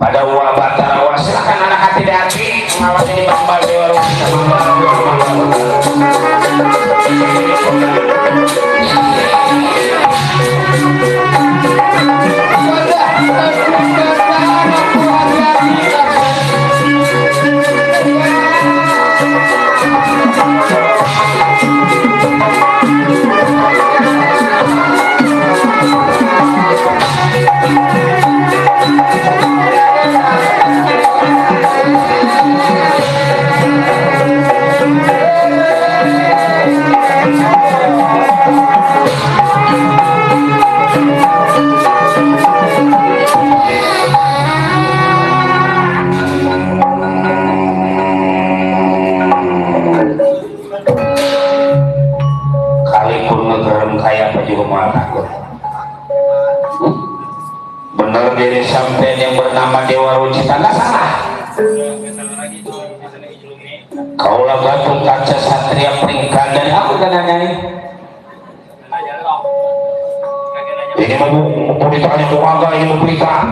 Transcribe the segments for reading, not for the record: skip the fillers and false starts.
pada wabah tarawah silakan anak hati-hati mengawasi di bambal di warung bener diri sampean yang bernama Dewa Rucita nggak salah. Kaulah batu kaca satria peringkat dari aku kan nanya ini mau ditanya keluarga ini mau berita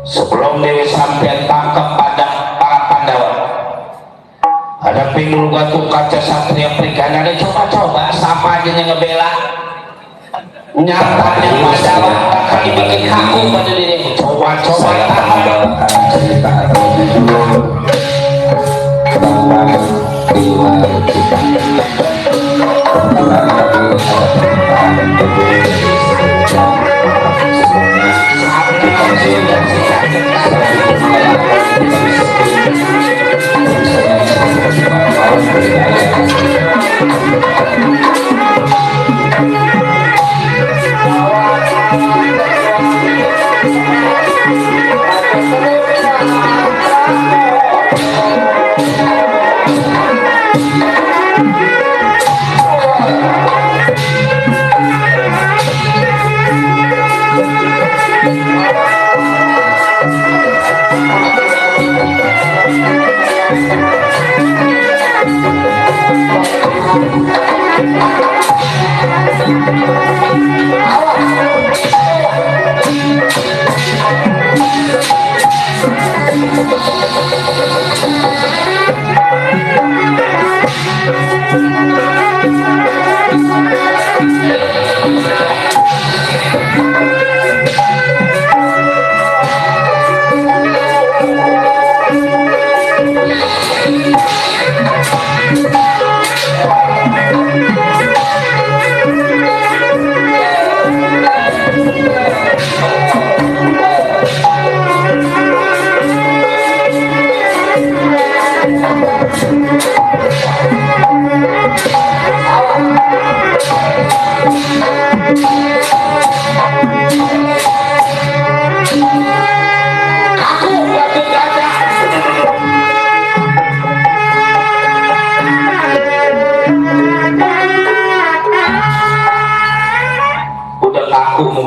sebelum Dewi sampean tangkap pada para Pandawa ada pinggul batu kaca satria peringkat ada coba-coba sama aja yang ngebela nyatanya masalah akan dibikin kaku pada diri coba-coba tahan cerita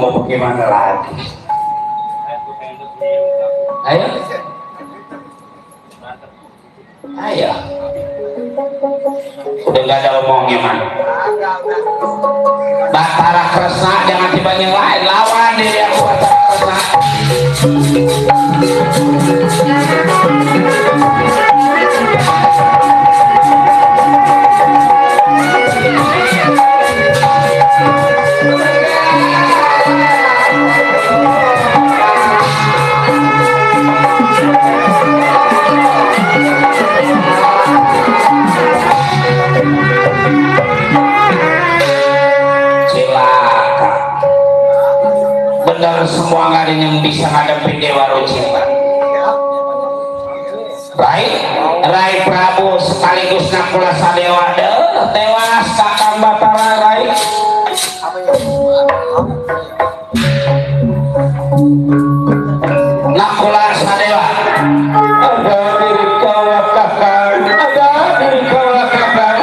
mau bagaimana lagi? Ayo, ayo. Udah nggak ada omongnya man. Batara Kresna jangan tiba yang lain, lawan diri aku Batara Kresna. semua nggak ada yang bisa ngadepin Dewa Rucita. Rai Prabu sekaligus nakula sadewa tewas kakang Batara Rai. Nakula sadewa ada diri kawa kakang, ada diri kawa kakang.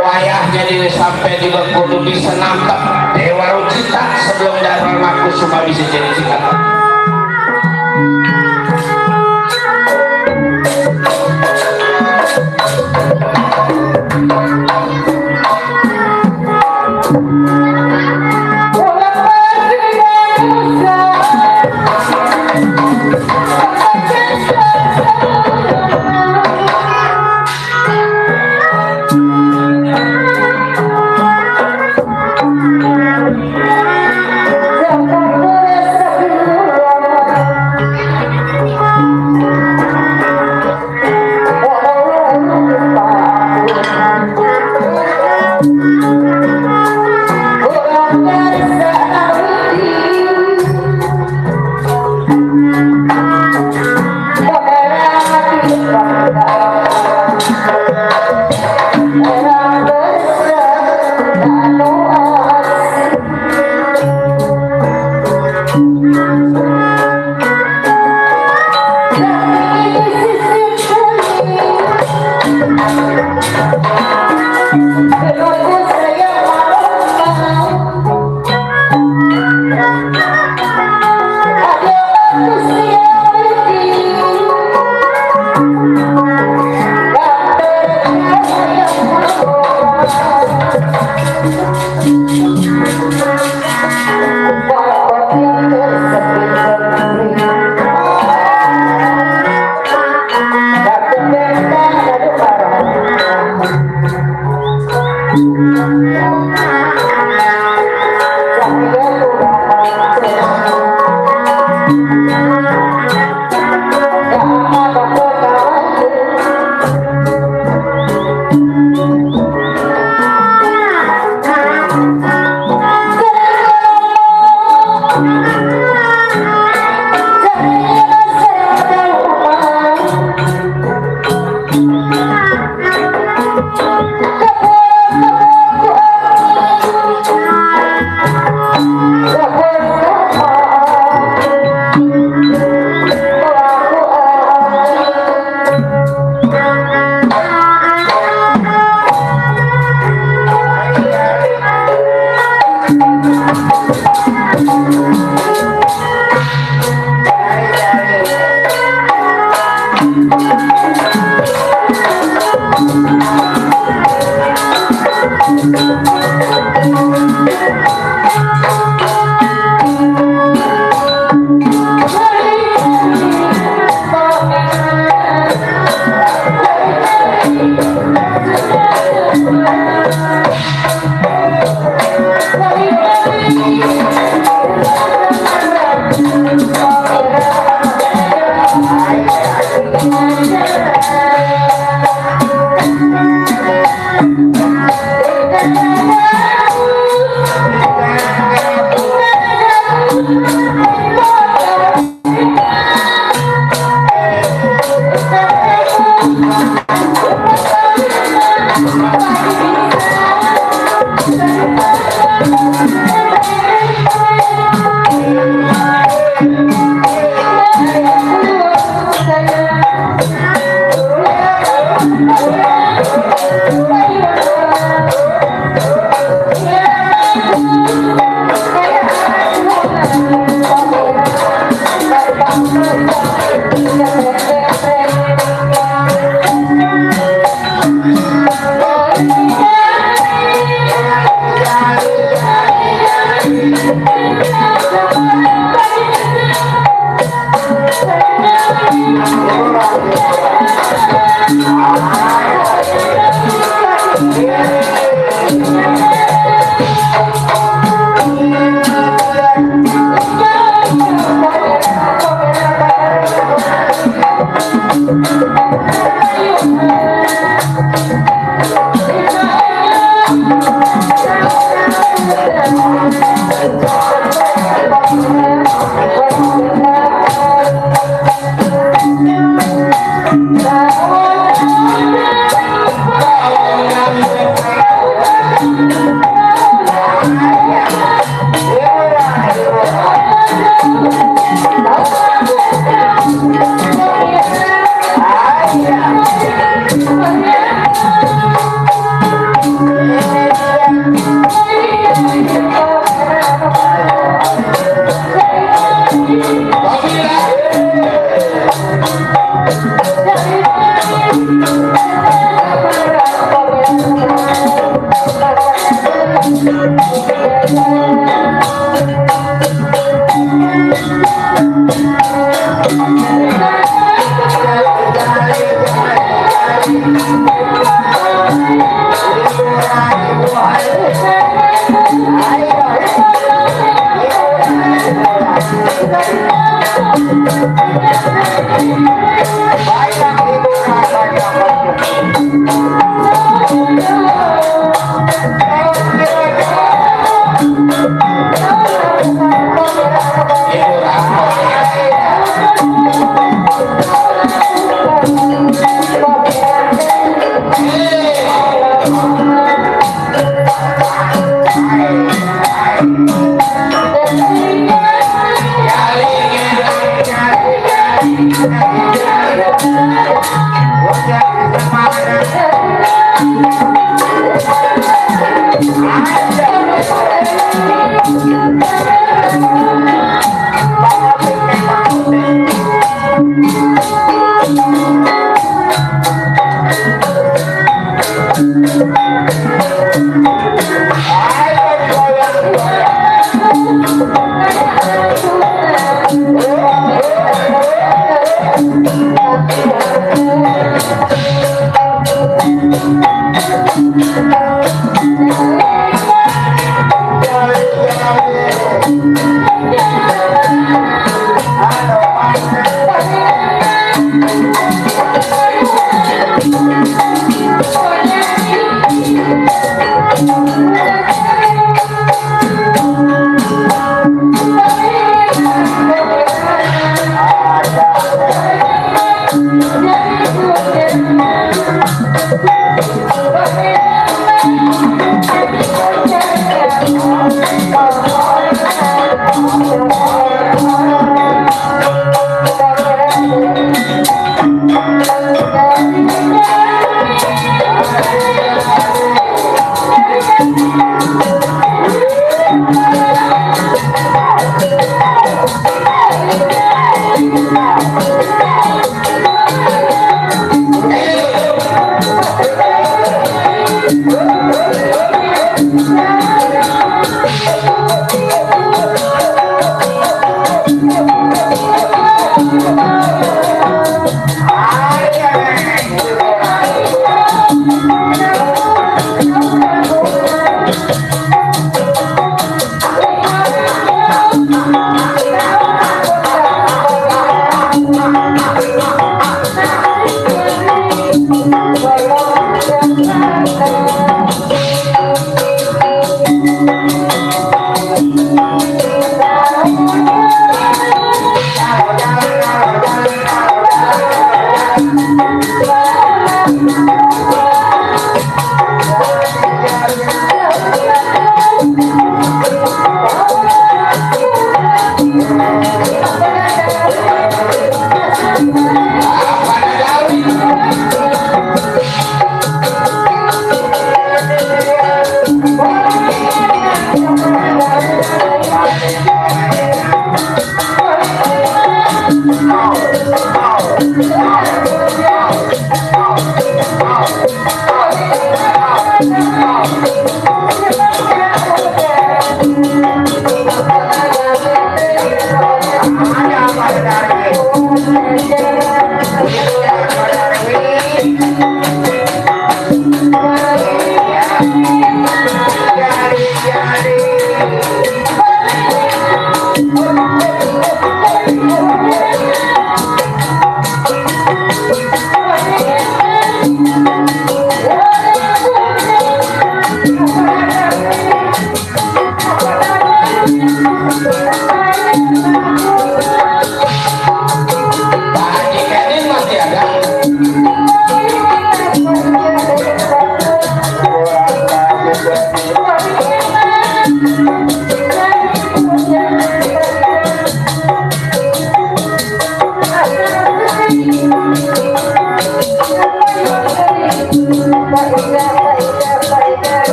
Wayahnya diri sampai di kudu bisa nangkep Dewa Rucita sebelum Dharma Kusuma bisa jadi singkatan.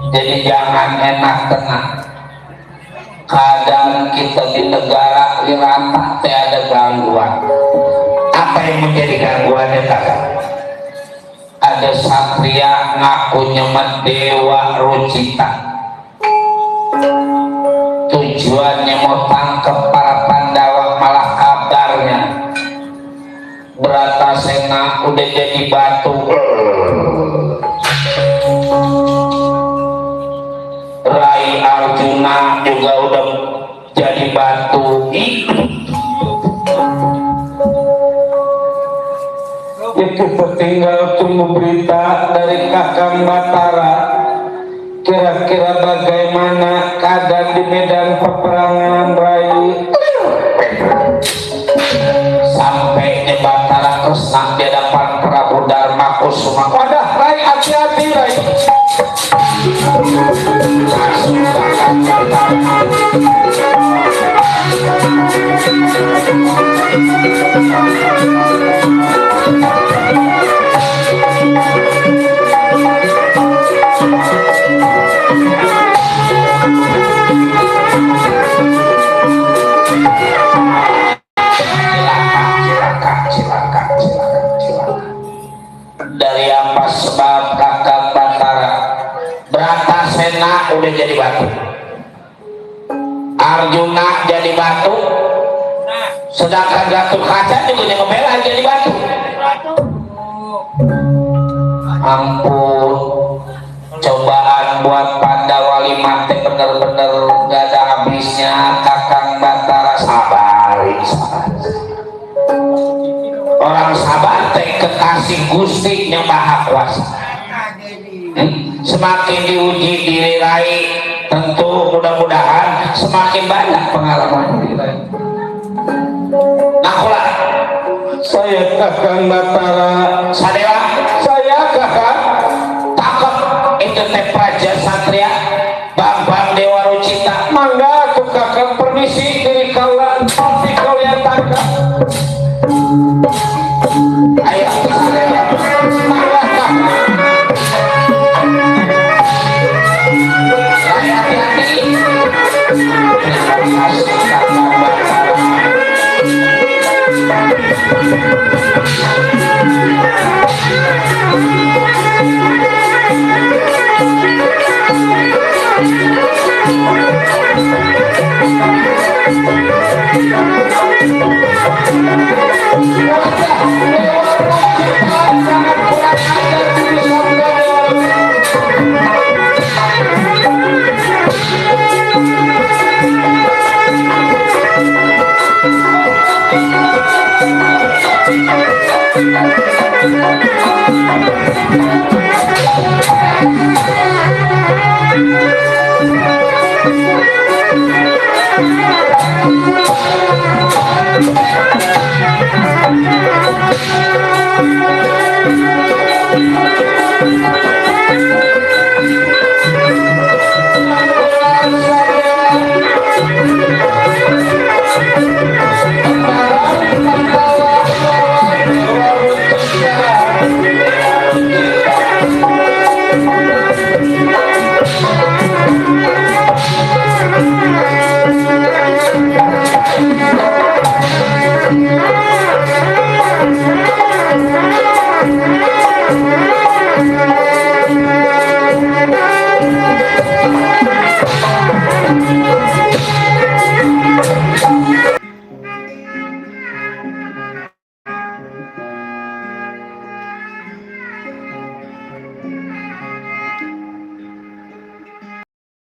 Jadi jangan enak tenang. Kadang kita di negara Irata teh ada gangguan. Apa yang menjadi gangguannya kakak? Ada satria ngaku nyemet Dewa Rucita. Tujuannya mau tangkap para Pandawa, malah kabarnya Bratasena udah jadi batu. Rai Arjuna juga udah jadi batu. Itu tinggal tunggu berita dari Kakang Batara. Kira-kira bagaimana keadaan di medan peperangan, Rai? Sampai di Batara Kresna di hadapan Prabu Dharma Kusuma. Wadah, Rai, hati-hati, Rai. Dari apa sebab Kakang Batara? Bratasena udah jadi batu, Arjuna jadi batu, sedangkan Gatot Kaca juga ngebela jadi batu. Ampun, cobaan buat Pandawa 5 teh bener-bener gak ada habisnya. Kakang Batara sabar. Orang sabar teh kekasih Gusti yang Maha Kuasa. Semakin diuji diri Rai, tentu mudah-mudahan semakin banyak pengalaman diri Rai. Nakulah saya Kakang Batara Sadewa, saya Kakang takut itu teh praja satria Bambang Dewa Rucita. Mangga tuh Kakang permisi diri kaulah seperti kau yang tangkap. Ayo Sadewa, mangga Kakang. Hati-hati. Terima kasih Kakang Batara. Thank you.